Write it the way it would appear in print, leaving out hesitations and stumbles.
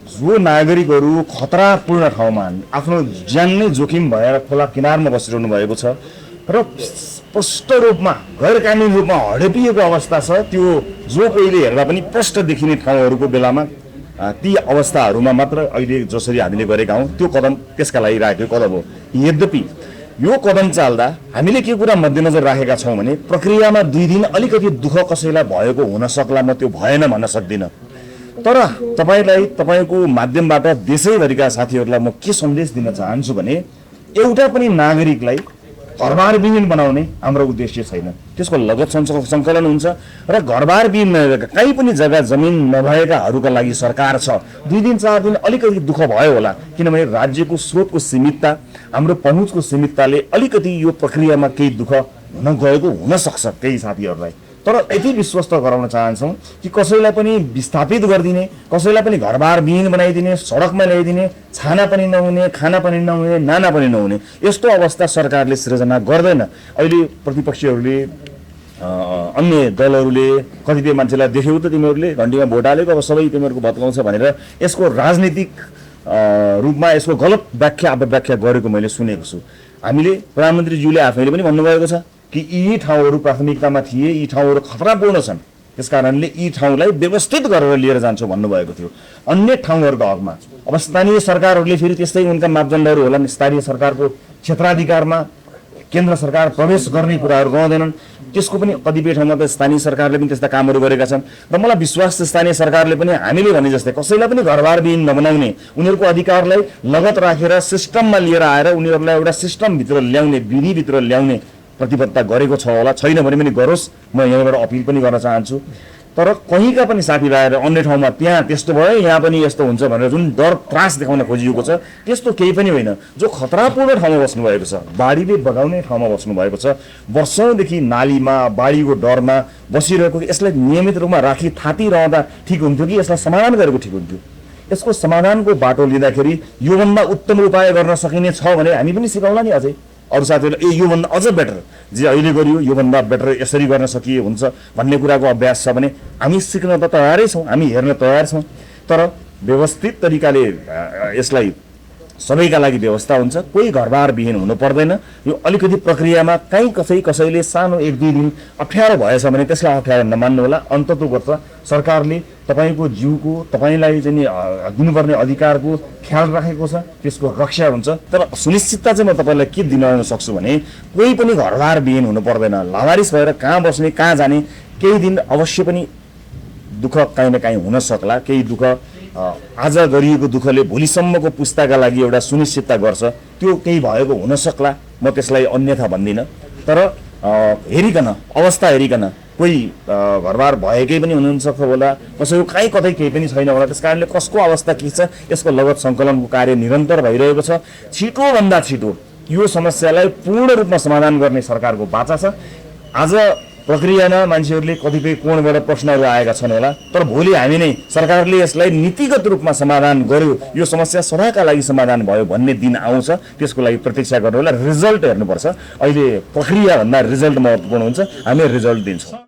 जो नागरिकहरू खतरापूर्ण ठाउँमा आफ्नो ज्यान नै जोखिम भएर खोला किनारमा बसिरहनु भएको छ र स्पष्ट रूपमा गैर कानुनी रूपमा हडपिएको अवस्था छ, त्यो जो कोहीले हेर्दा पनि प्रष्ट देखिने ठाउँहरूको बेलामा ती अवस्थाहरूमा मात्र अहिले जसरी हामीले गरेका हौँ त्यो कदम त्यसका लागि राखेको कदम हो। यद्यपि यो कदम चाल्दा हामीले के कुरा मध्यनजर राखेका छौँ भने प्रक्रियामा 2 दिन अलिकति दुःख कसैलाई भएको हुन सक्ला, म त्यो भएन भन्न सक्दिनँ। तर तपाईलाई तपाईको माध्यमबाट देशैभरिका साथीहरूलाई म के सन्देश दिन चाहन्छु भने एउटा पनि नागरिकलाई घरबारविहीन बनाउने हाम्रो उद्देश्य छैन। त्यसको लगत सङ्कलन हुन्छ र घरबारविहीन कहीँ पनि जग्गा जमिन नभएकाहरूका लागि सरकार छ। 2 दिन 4 दिन अलिकति दुःख भयो होला, किनभने राज्यको स्रोतको सीमितता, हाम्रो पहुँचको सीमितताले अलिकति यो प्रक्रियामा केही दुःख हुन गएको हुन सक्छ केही साथीहरूलाई। तर यति विश्वस्त गराउन चाहन्छौँ कि कसैलाई पनि विस्थापित गरिदिने, कसैलाई पनि घरबारविहीन बनाइदिने, सडकमा ल्याइदिने, छाना पनि नहुने, खाना पनि नहुने, नाना पनि नहुने यस्तो अवस्था सरकारले सृजना गर्दैन। अहिले प्रतिपक्षीहरूले अन्य दलहरूले कतिपय मान्छेलाई देख्यौ त तिमीहरूले घन्टीमा भोट हालेको, अब सबै तिमीहरूको भत्काउँछ भनेर यसको राजनीतिक रूपमा यसको गलत अपव्याख्या गरेको मैले सुनेको छु। हामीले प्रधानमन्त्रीज्यूले आफैले पनि भन्नुभएको छ कि यी ठाउँहरू प्राथमिकतामा थिए, यी ठाउँहरू खतरापूर्ण छन्, त्यसकारणले यी ठाउँलाई व्यवस्थित गरेर लिएर जान्छौँ भन्नुभएको थियो। अन्य ठाउँहरूको हकमा अब स्थानीय सरकारहरूले फेरि त्यस्तै उनका मापदण्डहरू होलान्, स्थानीय सरकारको क्षेत्राधिकारमा केन्द्र सरकार प्रवेश गर्ने कुराहरू गर्दैनन्। त्यसको पनि कतिपय ठाउँमा त स्थानीय सरकारले पनि त्यस्ता कामहरू गरेका छन् र मलाई विश्वास छ स्थानीय सरकारले पनि हामीले भने जस्तै कसैलाई पनि घरबारविहीन नबनाउने, उनीहरूको अधिकारलाई लगत राखेर सिस्टममा लिएर आएर उनीहरूलाई एउटा सिस्टमभित्र ल्याउने, विधिभित्र ल्याउने प्रतिबद्धता गरेको छ होला, छैन भने पनि गरोस्, म यहाँबाट अपिल पनि गर्न चाहन्छु। तर कहीँका पनि साथीभाइहरू अन्य ठाउँमा त्यहाँ त्यस्तो भयो यहाँ पनि यस्तो हुन्छ भनेर जुन डर त्रास देखाउन खोजिएको छ त्यस्तो केही पनि होइन। जो खतरापूर्ण ठाउँमा बस्नुभएको छ, बाढीले बगाउने ठाउँमा बस्नुभएको छ, वर्षौँदेखि नालीमा बाढीको डरमा बसिरहेको, यसलाई नियमित रूपमा राखी थापिरहँदा ठिक हुन्थ्यो कि यसलाई समाधान गरेको ठिक हुन्थ्यो? यसको समाधानको बाटो लिँदाखेरि योभन्दा उत्तम उपाय गर्न सकिने छ भने हामी पनि सिकाउला नि अझै अरू साथीहरूलाई, योभन्दा अझ बेटर जे अहिले गरियो योभन्दा बेटर यसरी गर्न सकिए हुन्छ भन्ने कुराको अभ्यास छ भने हामी सिक्न त तयारै छौँ, हामी हेर्न तयार छौँ। तर व्यवस्थित तरिकाले यसलाई सबैका लागि व्यवस्था हुन्छ, कोही घरबारविहीन हुनु पर्दैन। यो अलिकति प्रक्रियामा कहीँ कसैले सानो 1-2 दिन अप्ठ्यारो भएछ भने त्यसलाई अप्ठ्यारो नमान्नु होला। अन्ततोगत सरकारले तपाईँको जीवको, तपाईँलाई चाहिँ दिनुपर्ने अधिकारको ख्याल राखेको छ, त्यसको रक्षा हुन्छ। तर सुनिश्चितता चाहिँ म तपाईँलाई के दिन सक्छु भने कोही पनि घरबारविहीन हुनु पर्दैन। लावारिस भएर कहाँ बस्ने, कहाँ जाने, केही दिन अवश्य पनि दुःख काहीँ न काहीँ हुन सक्ला। केही दुःख आज गरिएको दुःखले भोलिसम्मको पुस्ताका लागि एउटा सुनिश्चितता गर्छ, त्यो केही भएको हुन सक्ला, म त्यसलाई अन्यथा भन्दिनँ। तर हेरिकन अवस्था हेरिकन कोही घरबार भएकै पनि हुनुहुन्छ होला, कसैको कहीँ कतै केही पनि छैन होला। त्यस कारणले कसको अवस्था के छ यसको लगत सङ्कलनको कार्य निरन्तर भइरहेको छ। छिटोभन्दा छिटो यो समस्यालाई पूर्ण रूपमा समाधान गर्ने सरकारको बाचा छ। आज प्रक्रियामा मान्छेहरूले कतिपय कोणबाट प्रश्नहरू आएका छन् होला, तर भोलि हामी नै सरकारले यसलाई नीतिगत रूपमा समाधान गर्यो, यो समस्या सदाका लागि समाधान भयो भन्ने दिन आउँछ। त्यसको लागि प्रतीक्षा गर्नु होला। रिजल्ट हेर्नुपर्छ, अहिले प्रक्रियाभन्दा रिजल्ट महत्त्वपूर्ण हुन्छ। हामी रिजल्ट दिन्छौँ।